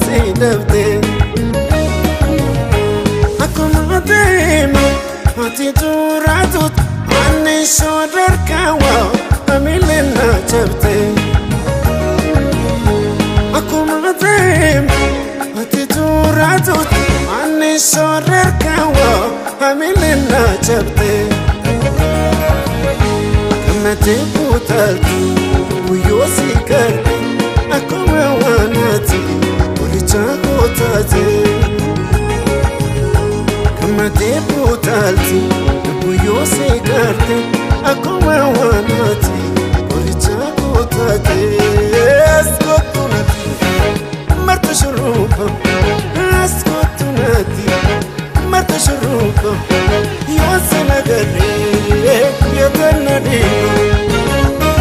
si dhabde. Akkuma deemu ati tuuraatut ani sodarkaa amileen na cabte. Akkuma deemu ati tuuraatut ani sodarkaa amileen na cabte. Gammadee kutaltu guyyoo si garte akkuma waanati qoricha kootaate. Gammadee kutaltu guyyoo si garte akkuma waanati qoricha kootaate. Askootu nati marta shurruba, askootu nati marta shurruba, yoo sana garee yoo tana dhiiba.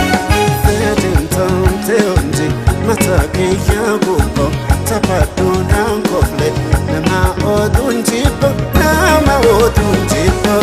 Fedhin taante hundi mataa kiyya gubbaa taphadhuudhaan kofle nama oduun jibba, nama oduun jibba.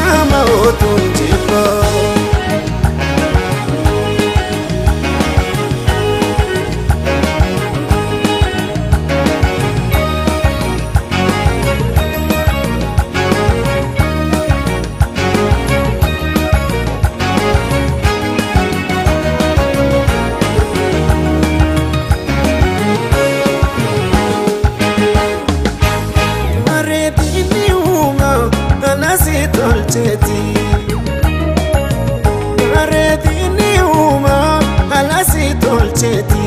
Nama oduun jibba. Bareedinni uumaa alasi tolcheeti. Bareedinni uumaa alasi tolcheeti.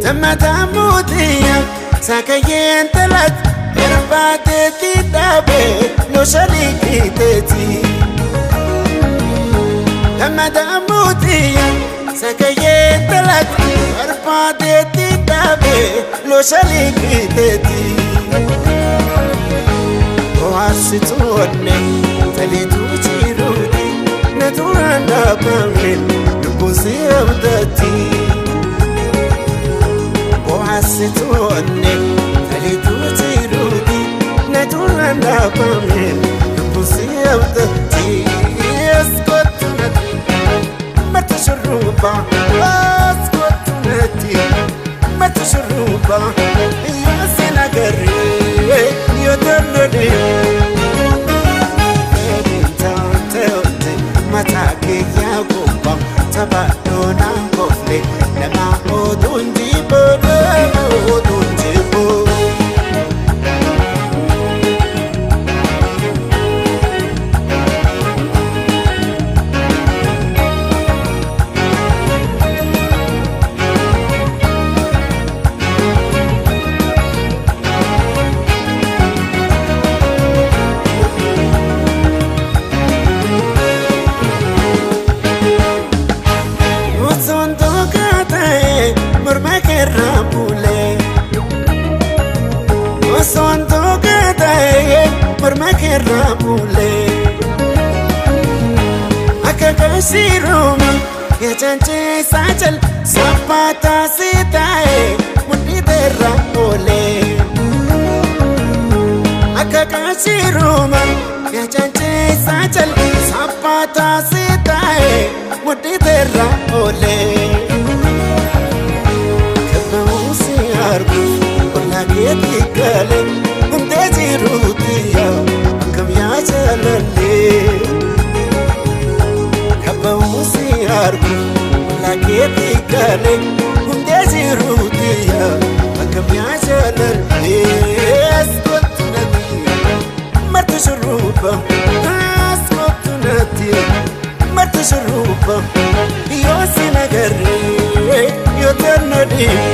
Tammataa mootiya sakayyeen talat erbaateetti dhaabee looshalii kiiteeti. Tammataa mootiya sakayyeen talat erbaateetti dhaabee looshalii kiiteeti. Bohaarsituu onnee taliituu jiruuti na turaan dhaabamne lubbuun si abdatti. Bohaarsituu onnee taliituu jiruuti na turaan dhaabamne lubbuun si abdatti. Askootu nati marta shurruba, askootu nati marta shurruba, yoo sina garee yoo tana dhiiba. Fedhin taante hundi mataa kiyya gubbaa taphadhuudhaan kofle nama oduun jibba, nama oduun jibba. Qaashiiruma yajancheessaa jal saffaataa si taa'e mudhii teerra oolee. Akka qaashiiruma yajancheessaa jal saffaataa si taa'e mudhii teerra oolee. Kabba'uu si arguuf ollaa keetti galee hundee jiruuti yaa akkam yaa jaalallee. Kabba'uu si argu lakeetti galee hundee jiruuti yaa akkam yaa jaalallee. Asxoottu natti marti shurruubba, asxoottu natti marti shurruubba, yoo si nagarree yoo tanna dhiibba.